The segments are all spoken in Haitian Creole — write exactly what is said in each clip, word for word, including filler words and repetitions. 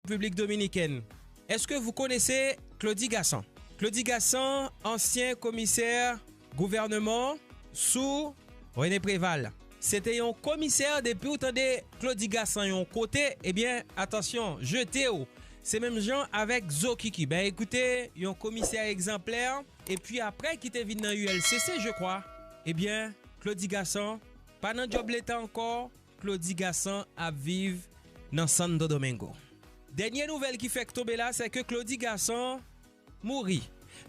République Dominicaine. Est-ce que vous connaissez Claudy Gassant? Claudy Gassant, ansyen komisè gouvènman sou René Préval. Se te yon komisè, depi w tande Claudy Gassant yon kote, ebyen, atansyon, jete w. Se menm jan avèk Zokiki. Ben, ekoute, yon komisè egzanplè, epi apre ki te vin nan U L C C, je crois, ebyen, Claudy Gassant pa nan djòb leta ankò, Claudy Gassant ap viv nan Santo Domingo. Dènye nouvèl ki fèk tonbe la, se ke Claudy Gassant mouri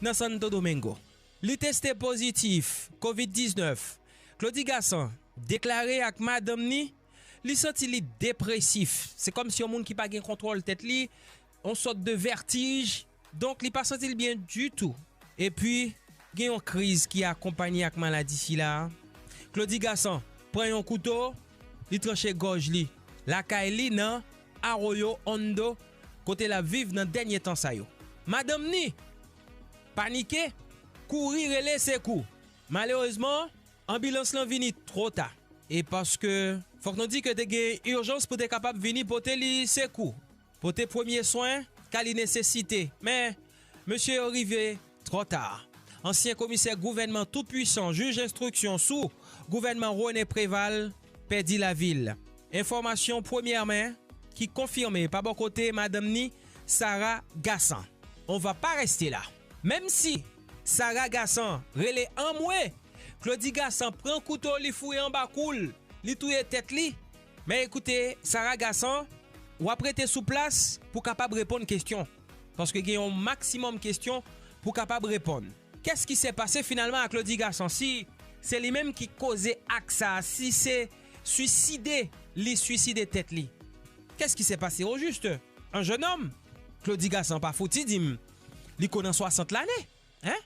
nan Santo Domingo. Li teste pozitif kovid diznèf. Claudy Gassant deklare ak madanm ni, li santi li depresif. Se kòmsi yon moun ki pa gen kontwòl tèt li, yon sòt de vètij. Donk, li pa santi l byen ditou. Epi, gen yon kriz ki akonpanye ak maladi sila a. Claudy Gassant pran yon kouto, li tranche gòj li lakay li nan Arroyo Hondo, kote l ap viv nan dènye tan sa yo. Madanm ni panike, kouri rele sekou. Malerezman, anbilans lan vini twò ta. E paske, fòk nou di ke te gen ijans pou te kapab vini pote li sekou, pote premye swen ka li nesesite. Men, mesye yo rive twò ta. Ansyen komisè gouvènman toupwisan, jij enstriksyon sou gouvènman René Préval, pèdi lavi l. Enfòmasyon premyè men ki konfime pa bò kote madanm ni, Sarah Gassant. On va pa reste la. Menm si Sarah Gassant rele anmwe, Claudy Gassant pran kouto li foure anba kou l, li touye tèt li. Men ekoute, Sarah Gassant, w ap rete sou plas pou kapab reponn kesyon. Paske gen yon maksimòm kesyon pou kapab reponn. Qu'est-ce qui s'est passé finalement à Claudy Gassant? Si se li menm ki koze ak sa, si se swiside li swiside tèt li. Qu'est-ce qui s'est passé au juste? Un jeune homme, Claudy Gassant pa fouti di m li ko nan swasant lane, hein?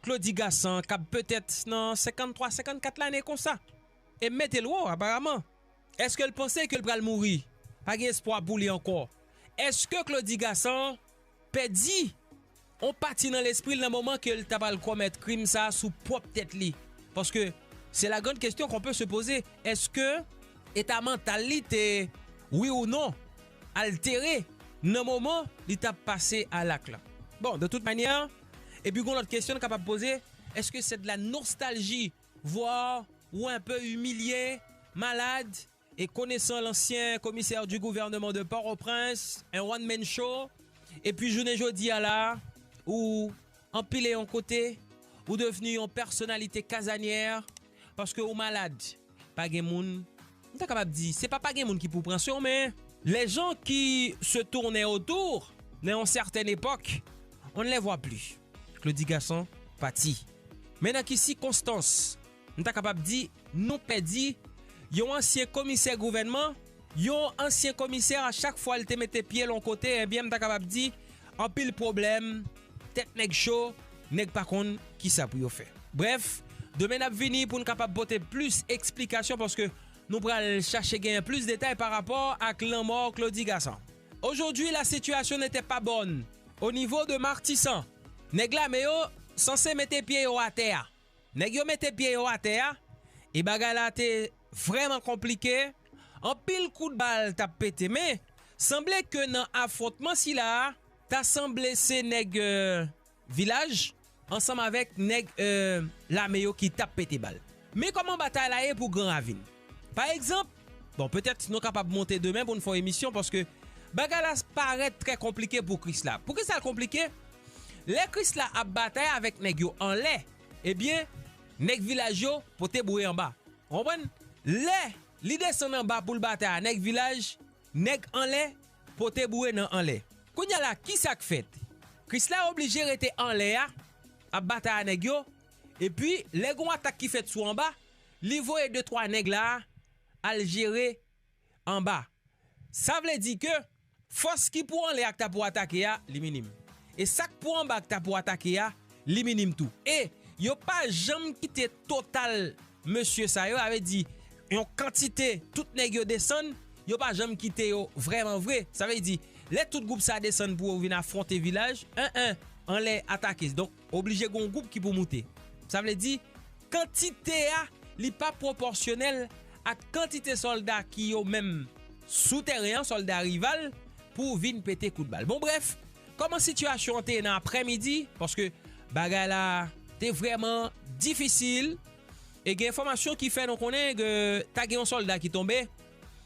Claudy Gassant k ap petèt nan senkanntwa, senkannkat lane konsa. E m mete l wo, aparaman. Èske l panse ke l pral mouri? Pa gen espwa pou li ankò. Èske Claudy Gassant pèdi yon pati nan lespri l nan moman ke l ta pral komèt krim sa a sou pwòp tèt li? Paske c'est la grande question qu'on peut se poser. Èske eta mantal li te, wi ou non, altere nan moman li t ap pase a lak la? Bon, de toute manière, epi gon lòt kesyon n kapab poze, èske c'est de la nostalgie, voire ou un peu humilié, malade? E konesan lansyen komisè du gouvernement de Port-au-Prince, un one man show, epi jounen jodi a la, ou anpile yon kote, ou devni yon pèsonalite kazanyè, paske ou malad. Pa gen moun, m ta kapab di, se pa pa gen moun ki pou pran swen w, men les gens qui se tournaient autour, nan yon sètèn epòk, on ne les voit plus. Claudy Gassant pati. Men nan ki sikonstans, m ta kapab di, nou pèdi yon ansyen komisè gouvènman, yon ansyen komisè, a chak fwa l te mete pye l yon kote, ebyen, m ta kapab di, anpil pwoblèm, tèt nèg cho, nèg pa konn kisa pou yo fè. Brèf, demen n ap vini pou n kapab pote plis eksplikasyon, paske nou pral chache genyen plis detay pa rapò ak lanmò Claudy Gassant. Aujourd'hui, la situation n'était pas bonne. Au niveau de Martissant, nèg lame yo sanse mete pye yo atè a. Nèg yo mete pye yo atè a, e bagay la te vrèman konplike. Anpil kout bal t ap pete, men sanble ke nan afwontman sila a, ta sanble se nèg, euh, vilaj ansanm avèk nèg, euh, lame yo ki t ap pete bal. Men kòman batay la ye pou Gran Ravin? Pa egzanp, bon, petèt nou kapab monte demen pou n fè yon emisyon, paske bagay la parèt trè konplike pou Krisla. Poukisa l konplike? Lè Krisla ap batay avèk nèg yo anlè, ebyen, nèg vilaj yo pote boure anba. Ou konprann? Lè li desann anba pou l batay a nèg vilaj, nèg anlè pote boure nan anlè. Kounye a la, kisa k fèt? Krisla oblije rete anlè a, ap batay a nèg yo, epi lè gon atak ki fèt sou anba, li voye de twa nèg la al jere anba. Sa vle di ke fòs ki pou anlè a k ta pou atake a, li minim. E sa k pou anba a k ta pou atake a, li minim tou. E yo pa janm kite total mesye sa yo, sa vle di yon kantite tout nèg yo desann, yo pa janm kite yo vrèman vre. Sa vle di, lè tout gwoup sa desann pou yo vin afwonte vilaj, en, en, anlè atake. Donk, oblije gon gwoup ki pou moute. Sa vle di, kantite a, li pa pwopòsyonèl ak kantite sòlda ki yo menm sou tèren an, sòlda rival, pou w vin pete kout bal. Bon, brèf, kòman sitiyasyon an te ye nan aprèmidi? Paske bagay la te vrèman difisil. E gen enfòmasyon ki fè nou konnen ke ta gen yon sòlda ki tonbe.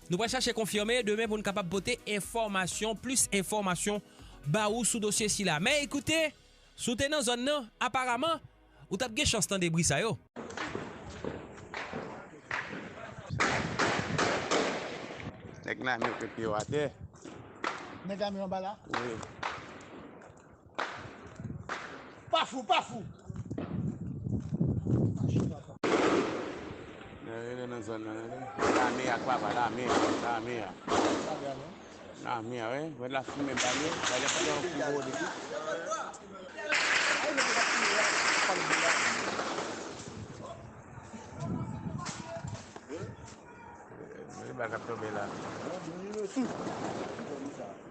Nou pral chache konfime demen pou n kapab pote enfòmasyon, plis enfòmasyon ba ou sou dosye sila. Men ekoute, si w te nan zòn nan, aparaman, ou t ap gen chans tande bri sa yo. Nèg lame yo pete yo atè. Nèg lame yo anba la? Wi. Pa fou, pa fou. Nan rele nan zòn nan, rele. Lame a, papa, lame a, lame a. Lame a, wi. Wè lafimen bal yo. Bal yo fè yon kou gwo depi. Mwen bal k ap tonbe la.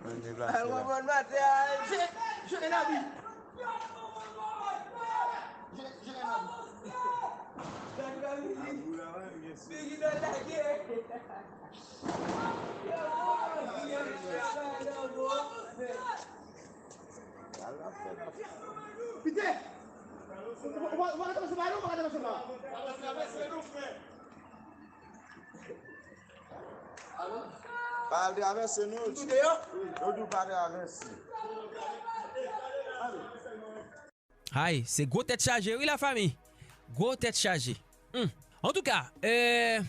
Mwen deplase la. Jere, jere lavi. Jere, jere lavi. Pite! Ou pa ka travèse pa la, ou pa ka travèse pa la. Pa al travèse nou. Ou tou deyò? Yo di w pa travèse. Ay, se gwo tèt chaje wi, lafanmi. Gwo tèt chaje. Hmm. Antouka, eh,